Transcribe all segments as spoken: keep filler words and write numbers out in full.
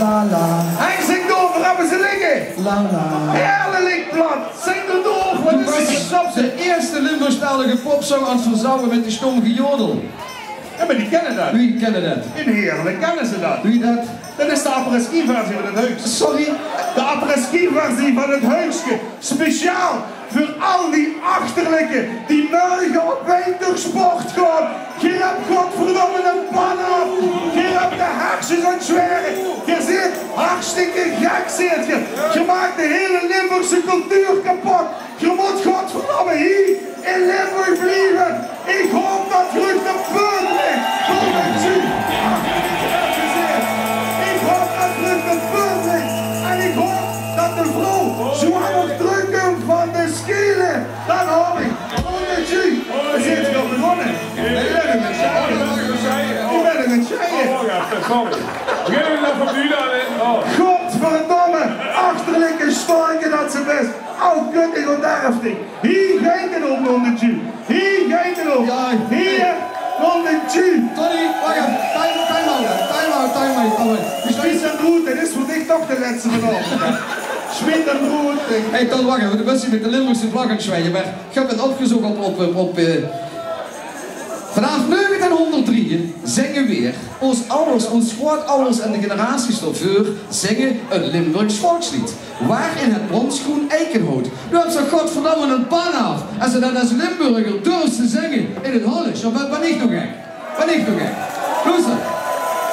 La la. Henk, zing door, veer höbbe ze ligke. La la. Heerlik plat. Zing door, wat is de eerste Limburgstalige popsong aan 't verzouwe mit de stom gejodel? Jao, mer die kènne dat. Wie kènne dat? In Heerle kènne ze dat. Wie dat? Dat is de après-ski-versie van 't Heukske. Sorry? De après-ski-versie van 't Heukske. Speciaal veur al die achterlike die mörge op wintersport gaon. Geer höb godverdomme 'n pan aaf. Geer höb de hersens aan 't zwere. Geer zeet hartstikke gek, zeet geer. Geer maak de hiele Limburgse cultuur kepot. Geer mót godverdomme hie in Limburg blieve. Ich haop dat geer uch de peut ligk. Volgend jaor. Ich haop dat geer uch de peut ligk. En ich haop dat de vrouw zwanger trökkump van de skielift. Dat haop ich. Volgend jaor. Veer zeen al begonne. Ich bön aan 't sjeie. Ich bön aan 't sjeie. Oh ja, sorry. Veer gaon nog van u dan, hè? Oh. Godverdomme, achterlike storke dat ze bès. Au, kut, ich onterf dich. Hie geit 't óm, Nondetjie. Hie geit 't óm. Jao, hie, Nondetjie. Tony, wach effe. Time, time out, time out, time out, time out. Smiet 'm d'roet, det is veur dich toch de lètste vanaovend. Smiet 'm d'roet. Hey, Ton, wach effe. Doe bös hie mit de Limburgse vlag aan 't sjeie, mer ich höb 't opgezoch op, op, op, op, eh, Vanaaf negentieën hóngerd drieë zinge weer, ós awwers, ós grootawwers en de generaties daoveur zinge e Limburgs volksleed. Waar in het bronsgroen eikenhout. Doe höbs toch godverdomme 'n pan aaf es se det es Limburger durfs te zinge in 't Hollesj. Of bön ich noe gek? Bön ich noe gek? Loester.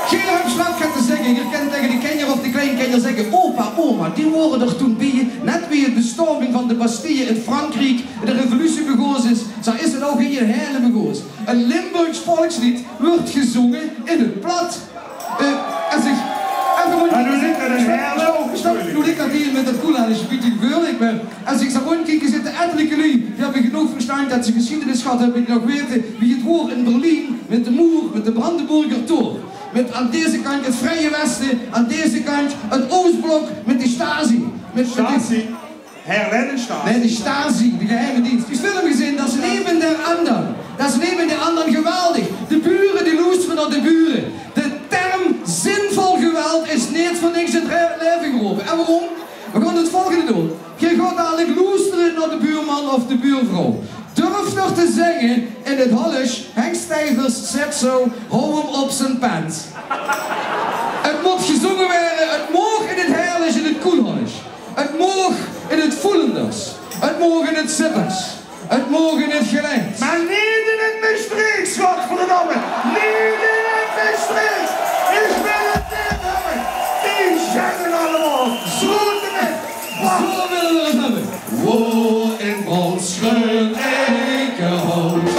Geer höb sjlap get te zègke. Geer kènt taenge de kinjer of de kleinkinjer zègke: opa, oma, die wore d'r toen bie, net wie de bestorming van de Bastille in Frankriek, de revolutie begós is. Zo is 't ouch hie in Heële begós. E Limburgs volksleed wuuert gezoonge in 't plat. Eh, es ich effe... Mer noe zit d'r 'n Heële ouch. Stop, stop, noe ligk dat hie mit dat Koelhallesj e bietje geveurelik, mer es ich zo róndjkiek, zitte ettelike luuj die höbbe genóg versjtandj, dat ze gesjiedenis gehad höbbe, die nog weite wie 't woor in Berlien mit de moer, mit de Brandenburger Tor, mit aan deze kantj 't Vrije Weste, aan deze kantj 't Oostblok, mit de Stasi. Mit, mit de Stasi? Herr Lennenstadt. Nae, de Stasi, de geheime deens. Ich höb 'm gezeen, dat is ein van de anger. Dat is ein van de anger, geweldig. De bure die loestere nao de bure. De term zinvol geweld is neet veur niks in 't re-, laeve gerope. En waorom? Veer gaon 't volgende doon. Geer gaot dalik loestere nao de buurman of de buurvrouw. Durf nog te zègke in 't Hollesj: Henk Stijvers zit zo, hou 'm op zien pens. 't Mót gezoonge waere, 't maog in 't Heëlesj en 't Koelhallesj. 't Maog in 't Voelendersk. 't Maog in 't Zippesj. 't Maog in 't Gelaens. Mer neet in 't Mestreechs, godverdomme! Neet in 't Mestreechs! Ich wil 't neet höbbe! Die zègke allemaol: zo neet! Zo wille veer 't höbbe. Woor in bronsgroen eikenhout.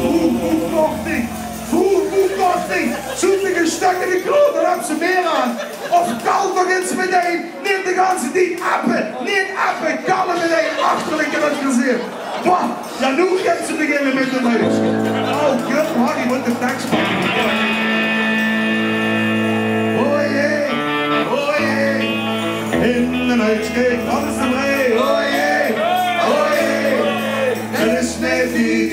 Vroeg, vroeg kocht ich, vroeg, vroeg kocht ich zoetige stökker de kroeg, dan höbs se mier aan. Of kal toch ins metein, neet de ganse tied appe, neet appe, kalle metein, achterlike, höb ich gezeen. Bah, jao, noe kins se beginne mit de neus. Oh, kut, man, ich mót de teks pakke. Oh jee, oh jee. In de neus, kiek, dat is de brei. Oh jee, oh jee. Dat is neet die.